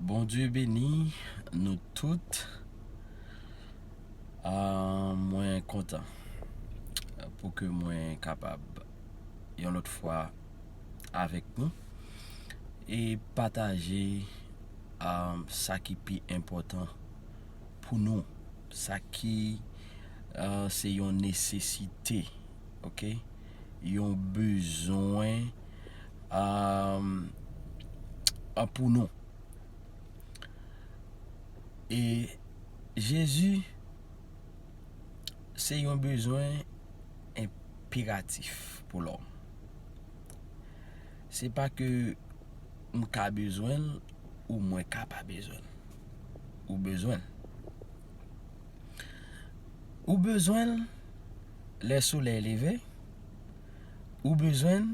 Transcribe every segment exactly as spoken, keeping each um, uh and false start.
Bondye beni nou tout. Ah, mwen kontan pou ke mwen kapab yon lòt fwa avèk nou e pataje, ah, sa ki pi enpòtan pou nou, sa ki, ah, se yon nesesite, ok? Yon bezwen, ah, ah, pou nou. E Jezi se yon bezwen enperatif pou lòm. Se pa ke m ka bezwen l ou mwen ka pa bezwen l. Ou bezwen l. Ou bezwen l lè solèy leve. Ou bezwen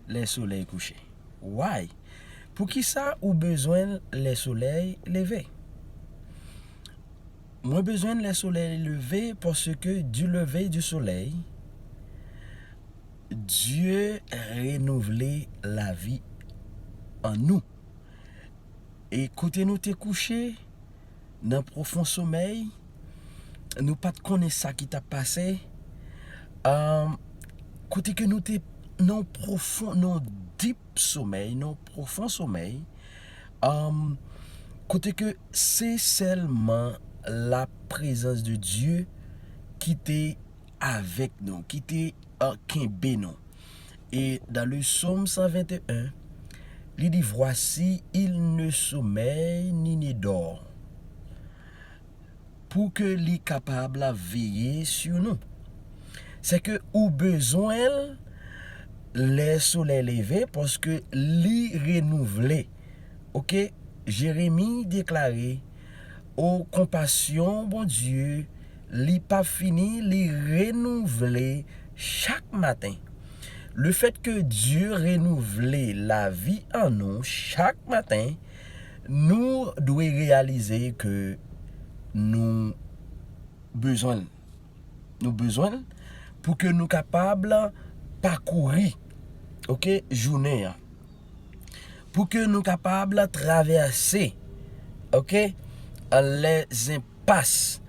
l lè solèy kouche. Why? Poukisa ou bezwen l lè solèy leve? Mwen bezwen l lè solèy leve paske du lever du soleil, Dye renouvle lavi an nou. E kote nou te kouche, nan pwofon somèy, nou pa t konnen sa ki t ap pase. Ahn, kote ke nou te nan pwofon, nan deep somèy, nan pwofon somèy, ahn, kote ke se sèlman la prezans de Dye ki te avèk nou, ki te, ah, kenbe nou. E dans le psaume cent vingt et un, li di, voici, il ne sommeille ni ne dort, pou ke li kapab la veye sou nou. Se ke ou bezwen l lè solèy leve, paske li renouvle. Ok? Jeremi deklare, o, konpasyon Bondye, li pa fini, li renouvle chak maten. Le fèt ke Dye renouvle lavi an nou chak maten, nou dwe reyalize ke nou bezwen l. Nou bezwen l pou ke nou kapab pakouri, ok, jounen an. Pou ke nou kapab travèse, ok, lèzenpas,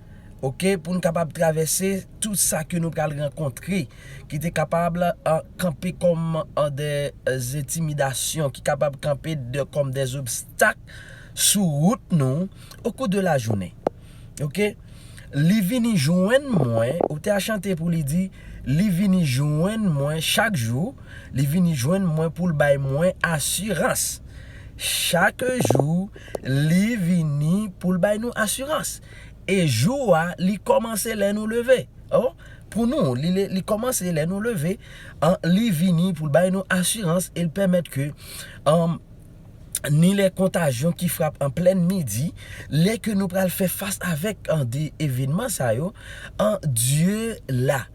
ok, pou nou kapab travèse tout sa ke nou pral rankontre, ki te kapab, ah, kanpe kòm, ah, des intimidations, ki kapab kanpe de, kòm des obstacles sou wout nou au cours de la journée. Ok? Li vini jwenn mwen, ou te a chante pou li di, li vini jwenn mwen chak jou, li vini jwenn mwen pou l bay mwen asirans. Chak jou, li vini pou l bay nou asirans. E jou a, li kòmanse lè nou leve. Oh, pou nou, li, li, li kòmanse lè nou leve, an, li vini pou l bay nou asirans e l pèmèt ke, an, ni lè kontajyon ki frap an plèn midi, lè ke nou pral fè fas avèk, an, de evènman sa yo, an, Dye la.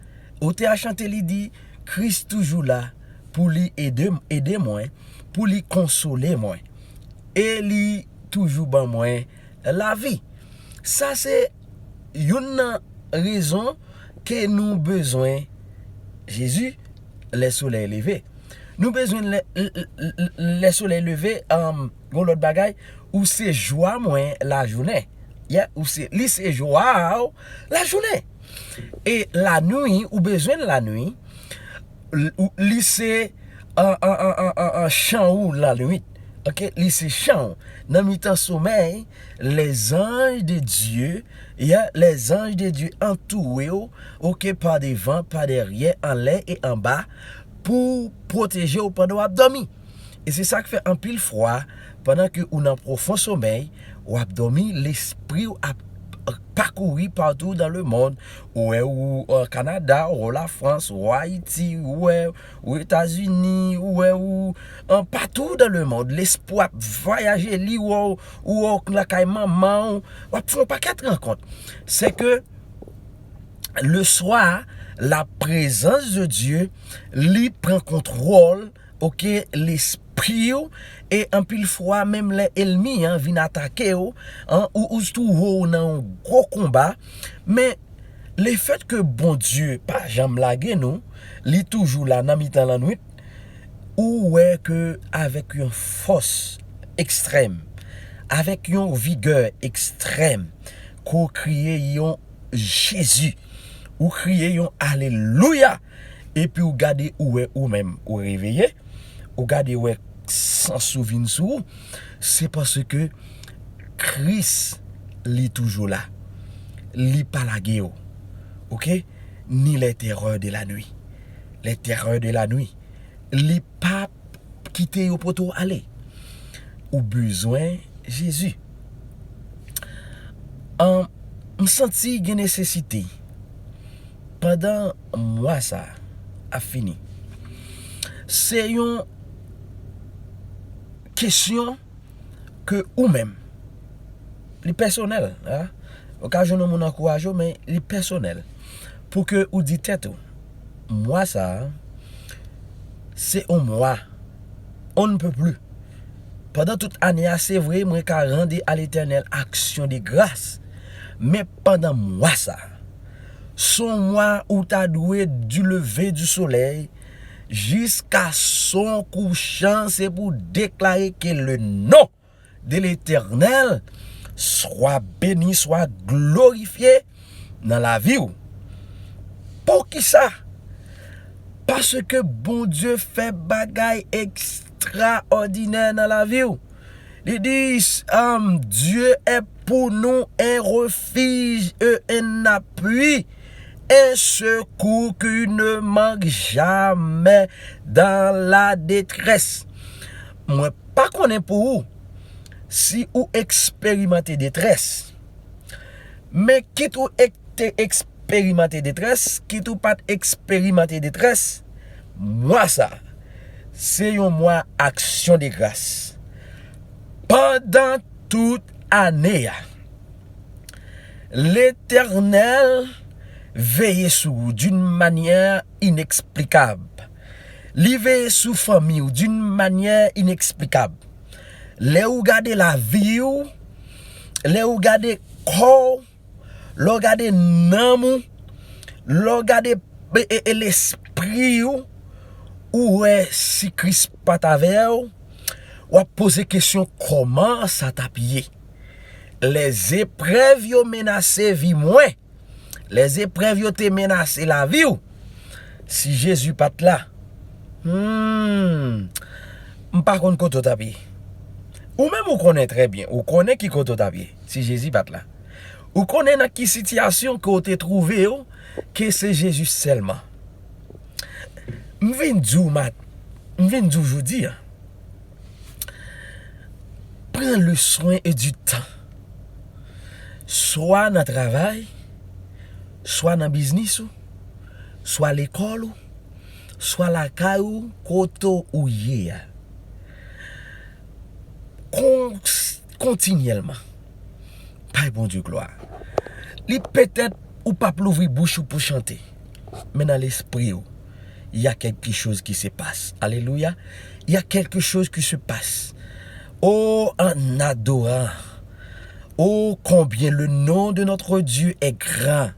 Otè a chante, li di, Kris toujou la pou li ede, ede mwen, pou li konsole mwen. E li toujou ban mwen lavi. Sa se youn nan rezon ke nou bezwen Jezi lè solèy leve. Nou bezwen lè, lè, lè, lè solèy leve, um, yon lòt bagay, ou se jwa mwen lajounen. Yeah, ou se, li se jwa w lajounen. E lanwi, ou bezwen lanwi, l-, ou, li se, an, an, an, an, an, an chan ou lanwit. Ok, li se chan ou. Nan mitan somèy, les anges de Dieu, yeah, les anges de Dieu antoure w, ok, pa devan, pa dèyè, anlè e anba, pou pwoteje w pandan w ap dòmi. E se sa k fè anpil fwa, pandan ke ou nan pwofon somèy, w ap dòmi, lespri w ap pakouri partout dans le monde. Ou wè ou, euh, Kanada, ou wè Lafrans, ou Ayiti, ou wè ou Etazini, ou wè ou, euh, partout dans le monde. Lespri w ap vwayaje, li wè w, ou wè w lakay manman w, w ap fè yon pakèt rankont. Se ke le soir, la présence de Dieu, li pran kontwòl, ok, lespri w, e anpil fwa, menm lè ènmi an vin atake w, an, ou, ou twouve w nan yon gwo konba, men lefèt ke Bondye pa janm lage nou, li toujou la nan mitan lannwit, ou wè ke avèk yon fòs ekstrèm, avèk yon vigè ekstrèm, ke w kriye yon Jezi, ou kriye yon alelouya, epi w gade ou wè ou menm ou reveye, ou gade wè sans ou vin sou ou, se paske Kris, li toujou la. Li pa lage w. Oke? Ni les terreurs de la nuit. Les terreurs de la nuit. Li pa kite yo pote w ale. Ou bezwen Jezi. An, m santi gen nesesite pandan mwa sa a ap fini. Se yon kesyon ke ou menm, li pèsonèl, a. Ou ka jwenn yon moun ankouraje w, men li pèsonèl. Pou ke ou di tèt ou, mwa sa a, se yon mwa, on ne peut plus. Pandan tout ane a, se vre, mwen ka rande a Letènèl aksyon de gras. Men pandan mwa sa a, se yon mwa ou ta dwe du lever du soleil jusqu'à son couchant, se pou deklare ke le nom de l'Éternel swa beni, swa glorifye nan lavi w. Poukisa? Paske Bondye fè bagay ekstraòdinè nan lavi w. Li di, um, Dieu est pour nous un refuge et un appui, un secours qui ne manque jamais dans la détresse. Mwen pa konnen pou ou, si ou eksperimante detrès. Men kit ou ek-, te eksperimante detrès, kit ou pa t eksperimante detrès, mwa sa, se yon mwa aksyon de gras. Pandan tout ane a, Letènèl veye sou ou d'une manière inexplicable. Li veye sou fanmi w d'une manière inexplicable. Lè ou gade lavi w, lè ou gade kò w, lè w gade nanm ou, lè w gade e, e, e lespri w, ou wè si Kris pa t avè w, w ap poze kesyon kòman sa t ap ye. Lèzeprèv yo menase vi mwen. Lèzeprèv yo te menase lavi w. Si Jezi pa t la, hmm, m pa konn kote w t ap ye. Ou menm ou konnen trè byen, ou konnen ki kote w t ap ye, si Jezi pa t la. Ou konnen nan ki sitiyasyon ke w te twouve w, ke se Jezi sèlman. M vin di w mat-, m vin di w jodi a, pran le soin et du temps. Swa nan travay, swa nan biznis ou, swa lekòl ou, swa lakay ou, kote ou ye a. Kon-, kontinyèlman. Bay Bondye glwa. Li petèt ou p ap louvri bouch ou pou chante, men nan lespri w, il y a quelque chose qui se passe. Alelouya. Il y a quelque chose qui se passe. Oh, en adorant. Oh, combien le nom de notre Dieu est grand.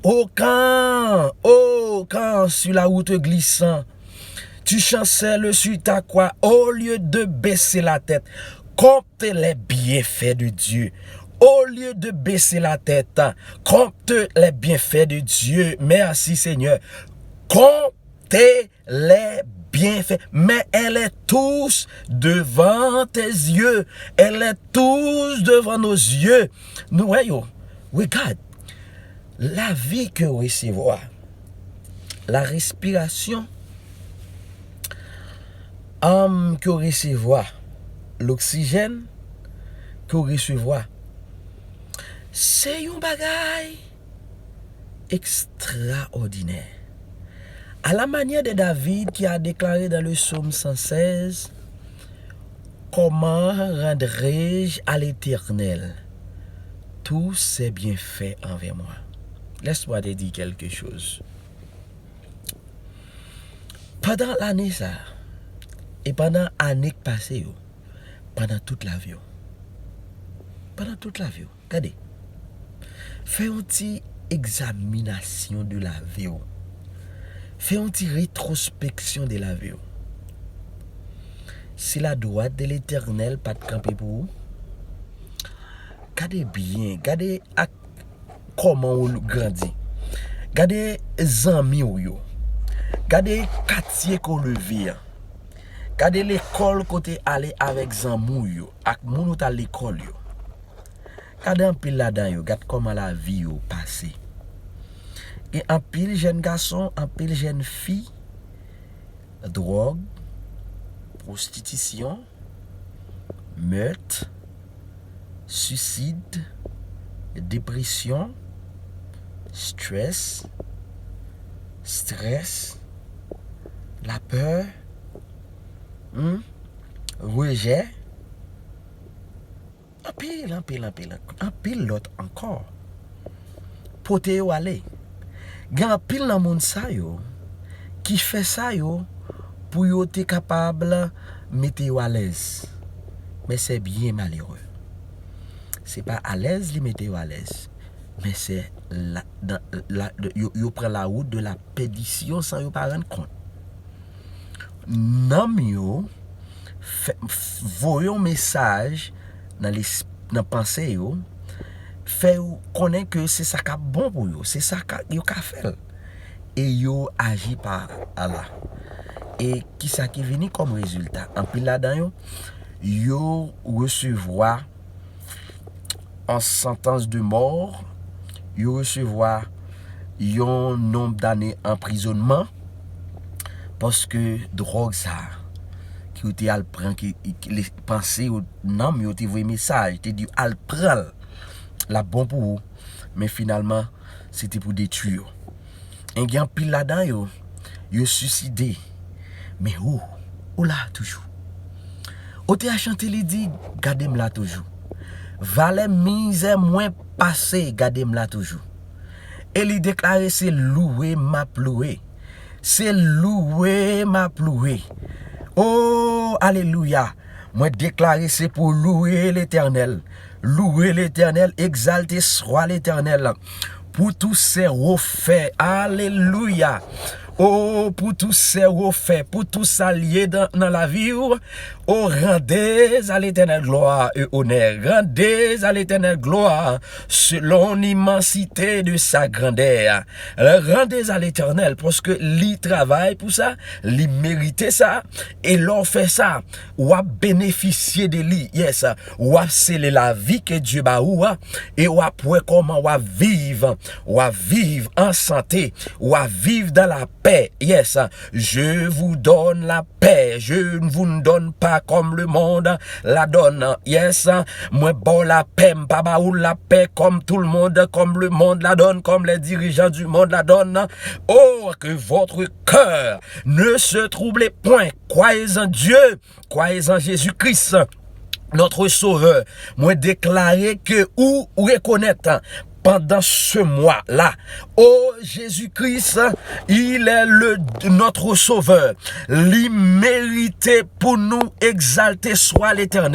Oh, quand, oh, quand sur la route glissante, tu chancelles sur ta croix, au lieu de baisser la tête, compte les bienfaits de Dieu. Au lieu de baisser la tête, compte les bienfaits de Dieu. Merci Seigneur. Compte les bienfaits. Mais elle est tous devant tes yeux. Elle est tous devant nos yeux. Nou wè yo. Regard. Lavi ke w resevwa, la respiration, um, ke w resevwa, loksijèn ke w resevwa, se yon bagay extraordinaire. À la manière de David qui a déclaré dans le psaume cent seize, comment rendrai-je à l'Éternel tous ses bienfaits envers moi? Laisse-moi te dire quelque chose. Pandan lane sa, e pandan ane k pase yo, pandan tout lavi w, pandan tout lavi w, gade, fè yon ti egzaminasyon de lavi w. Fè yon ti retrospeksyon de lavi w. Si la droite de l'Éternel pa t kanpe pou ou, Gade byen, gade ak kòman ou grandi. Gade zanmi w yo. Gade katye ke w leve an. Gade lekòl kote ale avèk zanmi w yo, ak moun ou t al lekòl yo. Gade anpil ladan yo, gad kòman lavi yo pase. Gen anpil jèn gason, anpil jèn fi, dwòg, pwostitisyon, mèt, sisid, depresyon, strès, strès, lapè, hmm, rejè, anpil, anpil, anpil, anpil lòt ankò. Pote yo ale. Gen anpil nan moun sa yo ki fè sa yo pou yo te kapab mete yo alèz. Men se byen malere. Se pa alèz li mete yo alèz. Men se la, dan, la, yo, yo pran la wout de la pèdisyon san yo pa rann kont. Nanm yo fè, voye yon mesaj nan, nan panse yo, fè yo konnen ke se sa k ap bon pou yo, se sa ka, yo ka fè l. E yo aji pa la. E kisa ki vini kòm rezilta? Anpil ladan yo, yo resevwa an santans de mò, yo resevwa yon nonb dane anprizonnman, paske dwòg sa ki yo te al pran, ki, ki panse yo, nanm yo te voye mesaj, te di al pran l, l ap bon pou ou, men finalman se te pou detwi yo. E gen anpil ladan yo, yo siside. Men ou, ou la toujou. O T A chante, li di, gade m la toujou. Valè mizè mwen pase, gade m la toujou. E li deklare se louwe m ap louwe. Se louwe m ap louwe. O, alelouya. Mwen deklare se pou louwe Letènèl. Louwe Letènèl, egzalte swa Letènèl. Pou tou sè wofè, alelouya. O, pou tou sè wofè, pou tou sa l ye nan lavi w. O, rendez à l'Éternel gloire et honneur. Rendez à l'Éternel gloire selon l'immensité de sa grandeur. Rendez à l'Éternel, paske li travay pou sa, li merite sa, e lè w fè sa, w ap benefisye de li. Yes, w ap sele lavi ke Dye ba ou a, e w ap wè kòman w ap viv, w ap viv an sante, w ap viv dans la paix. Yes, je vous donne la paix, je ne vous donne pas comme le monde la donne. Yes, mwen ba w lapè, m pa ba ou lapè comme tout le monde, comme le monde la donne, comme les dirigeants du monde la donne. Oh, que votre cœur ne se trouble point. Croyez en Dieu, croyez en Jésus-Christ, notre Sauveur. Mwen deklare ke ou rekonèt pandan se mwa la, o Jezi Kris, il est le, notre Sauveur. Li merite pou nou egzalte swa Letènèl.